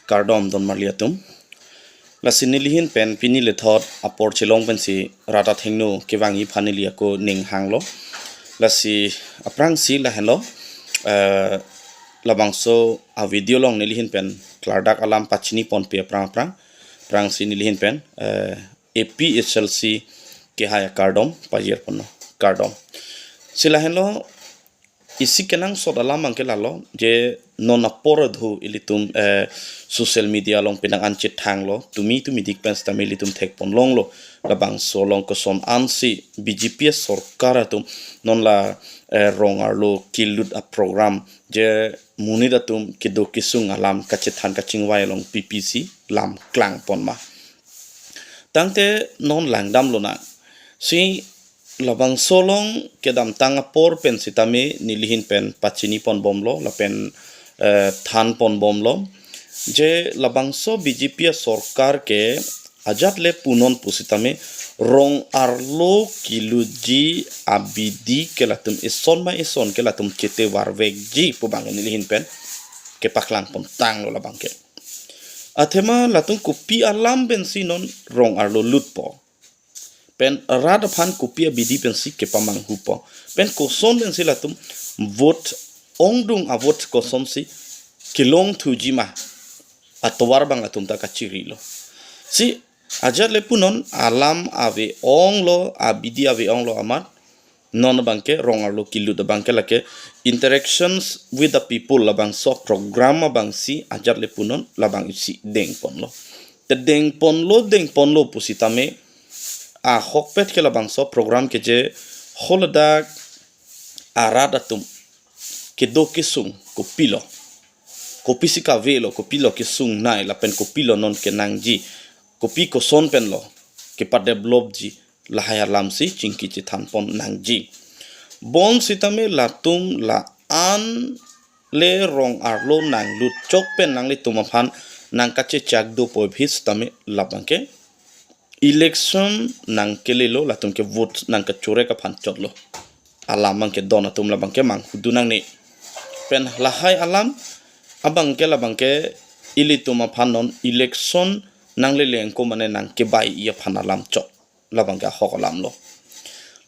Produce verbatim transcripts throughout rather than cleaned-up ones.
Kardom don marli atum. Lasi nelihin pen pini lethot apor chelong pensi rat athengno kevangji aphan neli ako ning hanglo. Lasi aphrangsi lahenlo, eh, labangso a video along nelihin pen klardak alam pachini ponpe aphrang aphrang. Aphrangsi nelihin pen, eh, A P H L C kehai akardom pajir ponlo, kardom. Si lahenlo, isi kenangsot alam abangke lalo, je non apor adhu ilitum, eh, social media along penang an chethanglo, tumi tumi dik pen sitame ilitum thek pon longlo, labangso along koson ansi B J P sorkar atum non la, eh, rong arlo kilut a program, je monit atum kedo kesung alam kachethan kachingvai along pipi si lam klang pon ma. Tangte non langdam lonang. Si labangso along kedamtang apor pen sitame nelihin pen pachini pon bomlo, lapen, eh, than pon bomlo. Je labangso B J P sorkar ke ajat le punon pusitame rong arlo kilutji abidi ke latum ison ma ison ke latum chete varvekji pu abang nelihin pen kepaklang pon tanglo labangke. Athema latum kopi alam pensi non rong arlo lutpo. Pen rat aphan kopi abidi pensi kepamanghupo. Pen koson pensi latum vote ongdung a vote kosonsi kelong thuji ma. Atovar abang atum ta kachirilo. Si ajat le punon alam ave-onglo, abidi ave-onglo amat. Non abangke rong arlo kilut abangke lake interactions with the people labangso program abangsi ajat le punon labang isi deng ponlo. Te deng ponlo, deng ponlo pusitame ahokpet ke labangso program ke je holadak arat atum kedo kesung kopilo, kopisi kavelo, kopilo kesungnei lapen kopilo non kenangji, kopi koson penlo kepadevelopji, lahai alamsi chingki chethan pon nangji. Bonsitame latum la-an le rong arlo nanglut chok pen nanglitum aphan nangkachechak dopo aphi sitame labangke election nangkelelo, latum ke vote nangkachorek aphan chotlo. Alam abangke don atum labangke manghudu nangne. Pen lahai alam abangke labangke ilitum aphan non election nangleleng ko mane nangkebai-i aphan alam chot. Labangke ahok alamlo.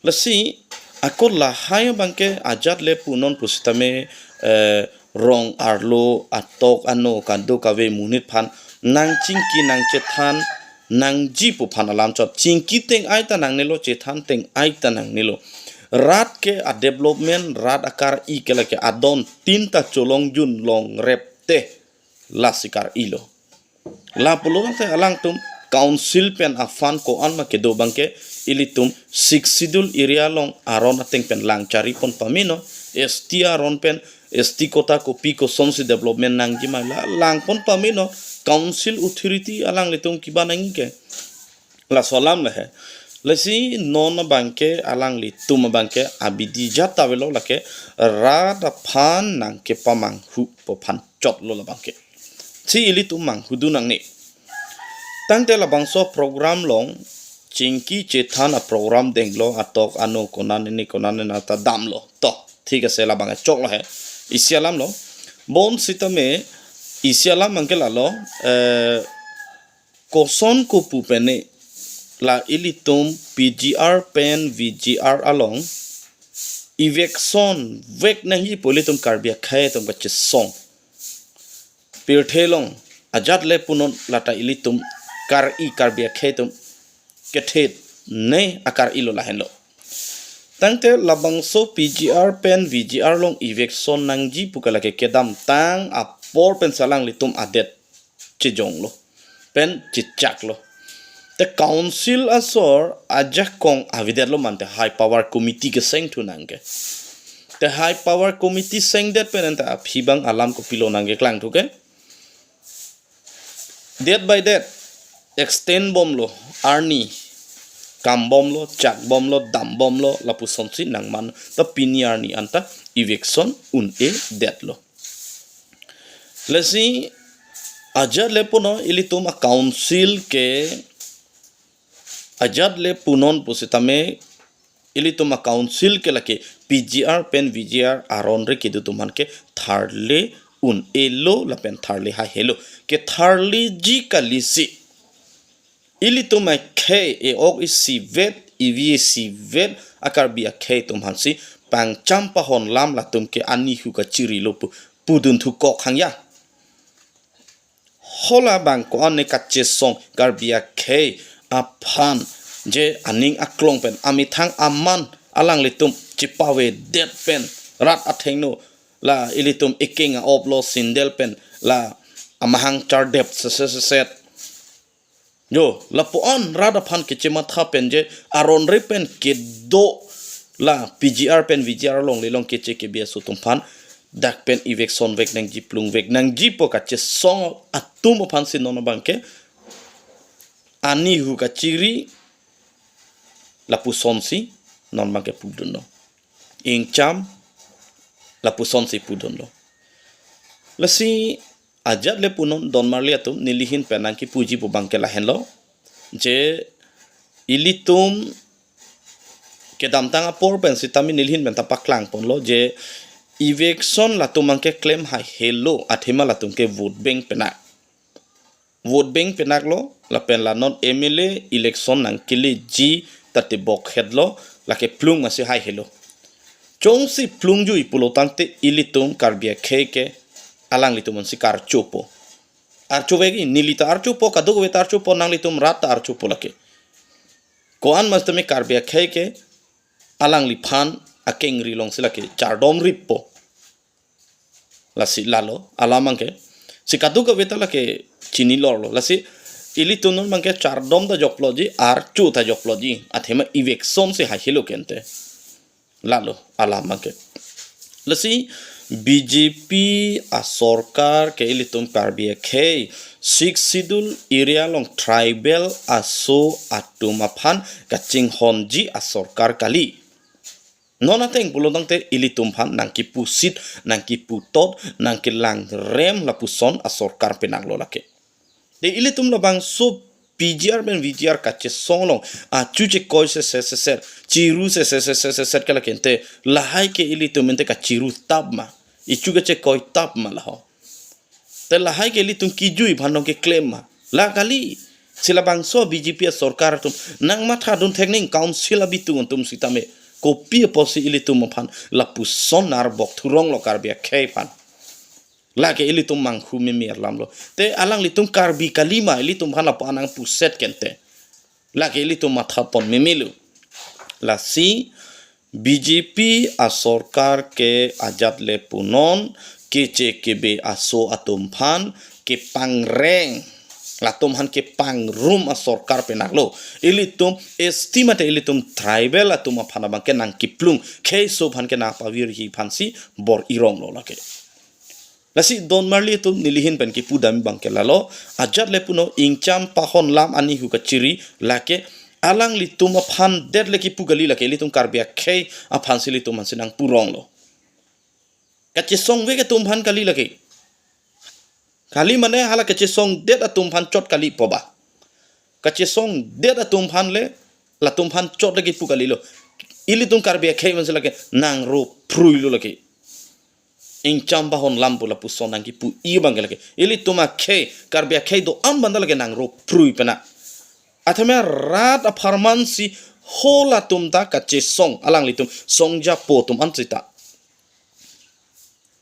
Lasi ako lahai abangke ajat le punon pusitame, eh, rong arlo atok ano kado kave monit aphan nangchingki nangchethan nangji pu aphan alam chot. Chingki teng-ai ta nangnelo, chethan teng-ai ta nangnelo. Rat ke a development, rat akar-i ke lake adon tin ta cholong jun longrep te lasi kar-ilo. Lapulo tangte alangtum council pen a fund ko-an ma kedo abangke ilitum Sixth Schedule area along aron ateng pen lang chari pon pame non, S T aron pen S T quota kopi kosonsi development nangji ma la lang pon pame non, council authority alanglitum kiba nangji ke. Laso alam le he. Lasi non abangke alanglitum abangke abidi jat ta avelo, lake rat aphan nangkepamanghu pu aphan chotlo labangke. Si ilitum manghudu nangne. Tangte labangso program along chingki chethan a program denglo, atok ano konan ini konan ini ta damlo. To, thik ase, labang choklo he. Isi alamlo. Bonsitame isi alam abangke lalo, eh, koson kopu pene la ilitum P G R pen V G R along eviction vek nangji pu ilitum Karbi akhei atum kachesong. Pirthe along ajat le punon lata ilitum kar-i Karbi akhei atum kethet ne akar-ilo lahenlo. Tangte labangso P G R pen V G R along eviction nangji pu ke lake kedamtang apor pen si alanglitum adet chejonglo pen chechaklo. Te council asor ajakong avedetlo mante high power committee keseng thu nangke. Te high power committee sengdet pen anta aphi abang alam kopilo nangkeklang thu ke. Date by date extend bomlo, arni kam bomlo, chak bomlo, dam bomlo, lapusonsi nangman ta pini arni anta eviction un-edetlo. Lasi ajat le punon ilitum a council ke, ajat le punon pusitame ilitum a council ke lake P G R pen V G R aron re kedo atum aphan ke tharle un-elo lapen tharli haihelo. Ketharliji kalisi ilitum akhei, e-ok isivet, ivi isivet a-Karbi akhei atum aphansi pangcham pahon lam latum ke anihu kachirilo pu pudun thukok hangya. Hala abang ko-an ne kachesong Karbi akhei aphan je aning aklong pen amethang aman alanglitum chipavedet pen rat athengno la ilitum eking a-op lo sindel pen la amahang chardep seseset. Jo, lapu-an rat aphan kechematha pen je aron re pen kedo la P G R pen V G R longle long keche kebe aso atum aphan dak pen eviction vek nangji, plung vek nangji pu kachesong atum aphansi non abang ke anihu kachiri lapusonsi non abang ke pudunlo. Ingcham lapusonsi pudunlo. Lasi ajat le punon donmarli atum, nelihin pen nangkipuji pu abang ke lahenlo. Je ilitum kedamtang apor pen sitame nelihin pen ta paklangponlo je eviction latum abang ke klem haihelo, athema latum ke vote bank penak. Vote bank penaklo, lapen la non M L A election nangkeleji ta tebok hetlo, lake plung masi haihelo. Jongsi plungjui pulo tangte ilitum Karbi akhei ke alanglitum ansi karchopo. Archovek-i, neli ta archopo, kadokave ta archopo, nanglitum rat ta archopo lake. Ko-an mas tame Karbi akhei ke alangliphan akengri alongsi lake chardom rippo. Lasi lalo alam abang ke. Si kadokave ta lake chinilorlo. Lasi ilitum non abang ke chardom ta jokploji, archo ta jokploji. Athema eviction si haihelo kente. Lalo alam abang ke. Lasi B J P asorkar ke ilitum Karbi akhei Sixth Schedule area along tribal aso atum aphan kachinghonji asorkar kali. Non ateng pulo tangte ilitum aphan nangkipusit, nangkiputot, nangkelangrem lapuson asorkar penaklo lake. Te ilitum labangso P G R pen V G R kachesong along achu chekoi seseset, chiru seseset ke lake ente, lahai ke ilitum ente kachiru tap ma, ichu ke chekoi tap ma laho. Te lahai ke ilitum kijui aphan nangkeklem ma? La kali. Si labangso B J P asorkar atum nangmathadun thekning, council abitung atum sitame kopi apotsi ilitum aphan lapuson arbok thuronglo Karbi akhei aphan. Lake ilitum manghu meme alamlo. Te alanglitum Karbi kali ma ilitum aphan lapu-an nangpuset kente? Lake ilitum mathapon memelo. Lasi B J P asorkar ke ajat le punon keche kebe aso atum aphan kepangreng, latum aphan kepangrum asorkar penaklo. Ilitum S T mate ilitum tribal atum aphan abang ke nangkiplung, kheiso aphan ke nangpavirji aphansi bor-ironglo lake. Lasi donmarli atum, nelihin pen kipudam abang ke lalo, ajat le punon ingcham pahon lam anihu kachiri lake alanglitum aphan det le kipu kali lake, ilitum Karbi akhei aphansi ilitum aphansi nangpuronglo. Kachesongvek atum aphan kali lake. Kali mane hala kachesongdet atum aphan chot kalipo ba. Kachesongdet atum aphan le, latum aphan chot le kipu kalilo. Ilitum Karbi akhei aphansi lake nangropruilo lake. Ingcham pahon lam pu lapuson nangkipu-i abang ke lake. Ilitum akhei, Karbi akhei do-an abang ta lake nangropruipo na. Athema rat apharman si halatum ta kachesong, alanglitum songjapo atum an sita.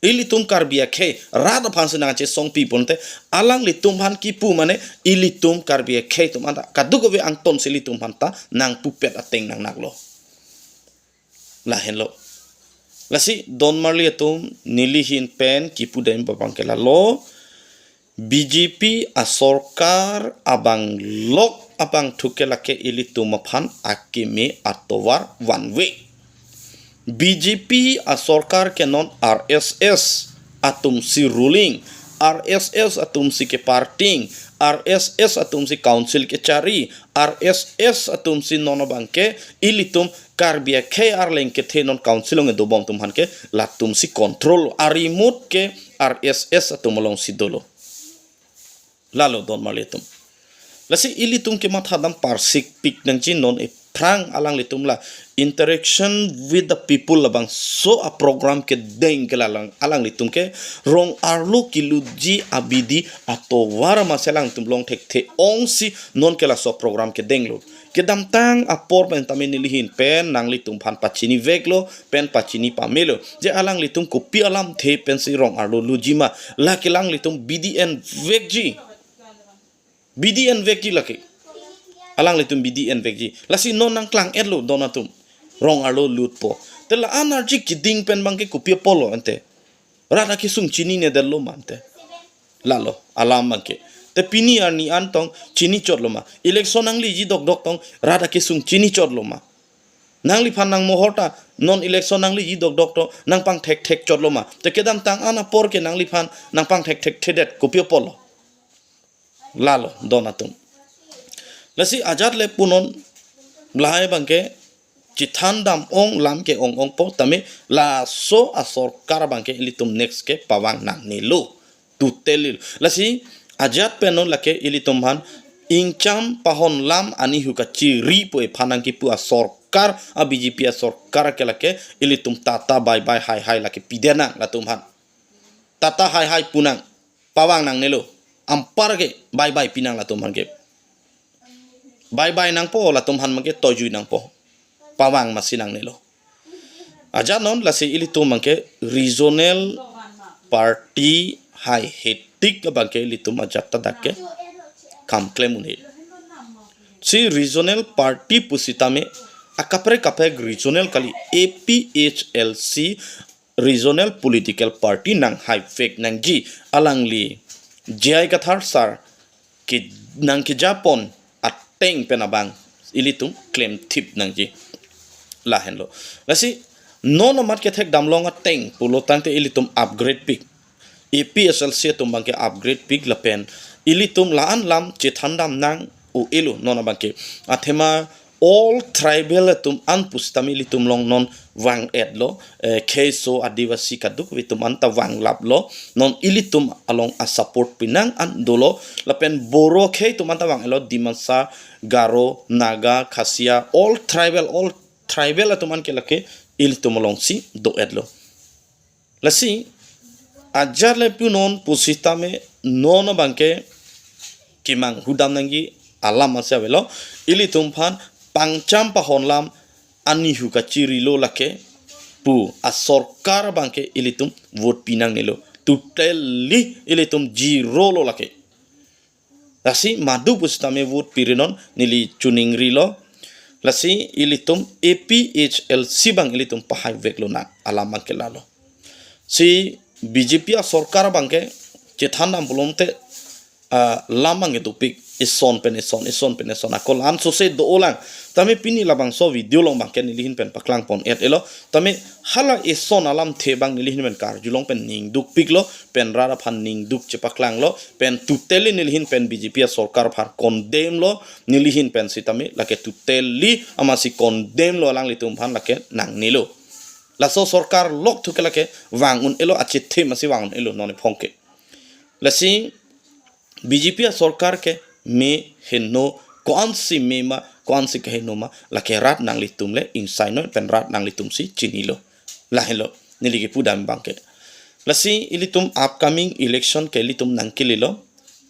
Ilitum Karbi akhei rat aphansi nangchesongpi ponte, alanglitum aphan kipu mane ilitum Karbi akhei atum an ta kadokave angtonsi ilitum aphan ta nangpupet ateng nangnaklo. Lahenlo. Lasi donmarli atum, nelihin pen kipudam abang ke lalo, B J P asorkar abang lok abang thu ke lake ilitum aphan akeme atovar vanve. B J P asorkar ke non R S S atumsi ruling, R S S atumsi keparting, R S S atumsi council kechari, R S S atumsi non abang ke ilitum Karbi akhei arleng kethe non council along kedobom atum aphan ke latumsi control, arimut ke R S S atum alongsi dolo. Lalo donmarli atum. Lasi ilitum kemathadam parsikpik nangji non e aphrang alanglitum la interaction with the people labangso a-program kedeng ke la alang, alanglitum ke rong arlo kilutji abidi atovar amatsi alangtum long thekthe ongsi non ke laso program kedenglo. Kedamtang apor pen tame nelihin pen nanglitumphan pachiniveklo, pen pachini pamelo. Je alanglitum kopi alamthe pensi rong arlo lutji ma, lake alanglitum bidi envekji. Bidi envekji lake. Alanglitum bidi envekji. Lasi non nangklang-etlo don atum. Rong arlo lutpo. Te la-an arje keding pen abangke kopi apotlo ante. Rat akesung chininedetlo ma ante. Lalo, alam abangke. Te pini arni an tong chinichotlo ma. Election nangliji dokdok tong rat akesung chinichotlo ma. Nangliphan nangmohor ta non election nangliji dokdok tong nangpangthekthekchotlo ma. Te kedamtang an apor ke nangliphan nangpangthekthekthedet kopi apotlo. Lalo, don atum. Lasi ajat le punon lahai abangke chethandam ong lam ke-ong ongpo tame laso asorkar abangke ilitum next ke pavang nangnelo. Totally. Lasi ajat pen non lake ilitumphan ingcham pahon lam anihu kachiri pu ephan nangkipu asorkar a-B J P asorkar ke lake ilitum tata bye bye hai hai lake pidenang latumphan. Tata hai hai punang, pavang nangnelo. Anpar ke bye bye pinang latumphan ke. Bye bye nangpo latumphan abangke toijui nangpo. Pavang amatsi nangnelo. Ajat non lasi ilitum abangke regional party haihetik abangke ilitum ajat ta dak ke kam klem un-e. Si regional party pusitame akaprek kaprek regional kali, A P H L C regional political party nanghaivek nangji, alangli J I Kathar sir ke nangkejapon ateng pen abang ilitum klemthip nangji. Lahenlo. Lasi non amat kethekdam long ateng pulo tangte ilitum upgrade pik. A P H L C atum abangke upgrade pik lapen ilitum la-an lam chethandam nang u elo non abangke. Athema all tribal atum an pusitame ilitum along non vang-etlo, eh, Kheso Adivasi kadokave atum an ta vanglaplo, non ilitum along a-support pinang an dolo, lapen Boro khei atum an ta vang-etlo, Dimasa, Garo, Naga, Khasia, all tribal, all tribal atum an ke lake ilitum alongsi do-etlo. Lasi ajat le punon pusitame non abangke kemanghu dam nangji alam amatsi avelo, ilitumphan pangcham pahon lam anihu kachirilo lake pu asorkar abangke ilitum vote pinangnelo. Totally ilitum zero lo lake. Lasi madu pusitame vote pirinon neli chuningrilo. Lasi ilitum A P H L C abang ilitum pahaiveklo nang alam abangke lalo. Si B J P asorkar abangke chethandam pulote, ah, lam abangke dopik, ison pen ison, ison pen ison. Ako la-an sose do-olang. Tame pini labangso video along abangke nelihin pen paklangpon-et-elo. Tame hala ison alamthe abang nelihin pen karjulong pen ning dukpiklo, pen rat aphan ning duk chepaklanglo, pen totally nelihin pen B J P asorkar aphan condemn lo, nelihin pen sitame lake totally amatsi condemn lo, alanglitum aphan lake nangnelo. Laso sorkar lokthu ke lake vang un-elo, achethe amatsi vang un-elo non ephong ke. Lasi B J P asorkar ke me heno, ko-ansi me ma, ko-ansi keheno ma, lake rat nanglitum le ingsai noi pen rat nanglitumsi chinilo. Lahenlo, neli kepudam abangke. Lasi ilitum upcoming election ke ilitum nangkelelo.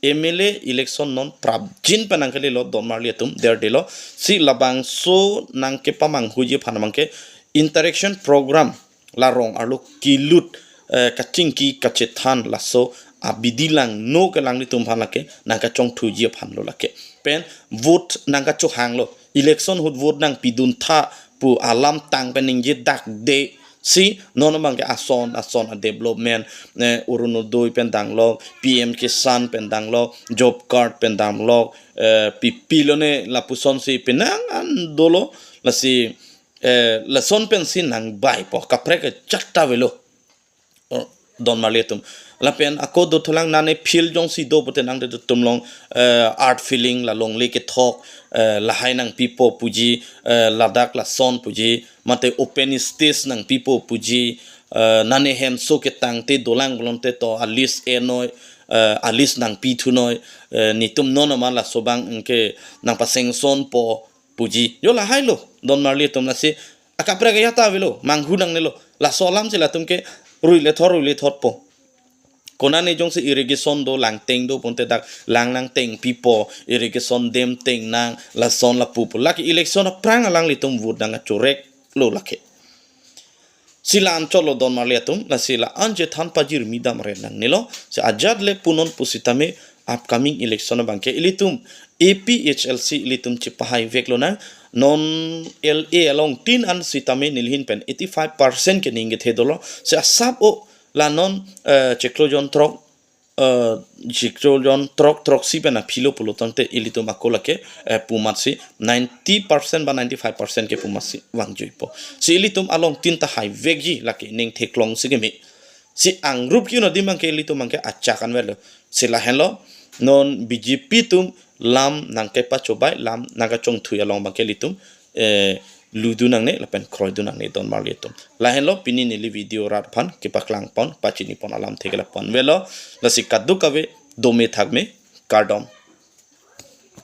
M L A election non prapjin pen nangkelelo, donmarli atum derdelo. Si labangso nangkepamanghuji aphan abangke interaction program, la rong arlo kilut, eh, kachingki kachethan laso abidi langno ke alanglitum aphan lake nangkachongthuji aphanlo lake. Pen vote nangkachohanglo. Election ahut vote nangpiduntha pu alam tang pen ningje dakde. Si non abangke ason ason a-development, eh, Orunodoi pen danglok, P M Kisan pen danglok, job card pen danglok, eh, pipilone lapusonsi penang an dolo. Lasi, eh, lason pensi nangbaipo, kaprek ke chakta avelo. Oh, donmarli atum. Lapen ako dothulang, nane field jongsi do pute nangtum along, eh, earth filling, la longle kethok, eh, lahai nangpipo puji, eh, ladak lason puji, mate open space nangpipo puji, eh, nane hemso ketangte dolang pulote to a-list enoi, eh, a-list nangpithunoi, eh, netum non amat laso abang anke nangpasanctionpo, puji. Jo lahai lo, don marli atum, lasi akaprek ajat ta avelo, manghu nangnelo. Laso alam si latum ke ruile thot, ruile thotpo. Konane jongsi irrigation do, langteng do pulote dak lang nangtengpipo, irrigation dam teng nang, lason lapupo. Lake election aphrang alanglitum vote nangkachorek lo lake. Si la-an chotlo don marli atum, lasi la-an chethan pajirmi damre nangnelo. Si ajat le punon pusitame upcoming election abangke ilitum A P H L C ilitum chepahai veklo nang. Non L A along tin an sitame nelihin pen eighty five percent ke ning kethe dolo. Si asap o la non, eh, chiklo jon throk, eh, chiklo jon throk, throksi pen aphilo pulo tangte ilitum ako lake, eh, pu amatsi ninety percent ba ninety five percent ke pu amatsi vangjuipo. Si ilitum along tin ta hai vekji lake ning theklong si keme. Si angrup ke-un adim abangke ilitum abangke achak anvetlo. Si lahenlo, non B J P atum lam nangkepachobai, lam nangkachongthui along abangke ilitum, eh, ludun nangne lapen kroidun nangne don marli atum. Lahenlo pini neli video rat aphan kepaklang pon, pachini pon alamthe ke lapu-an avelo. Lasi kadokave dome thakme, kardom.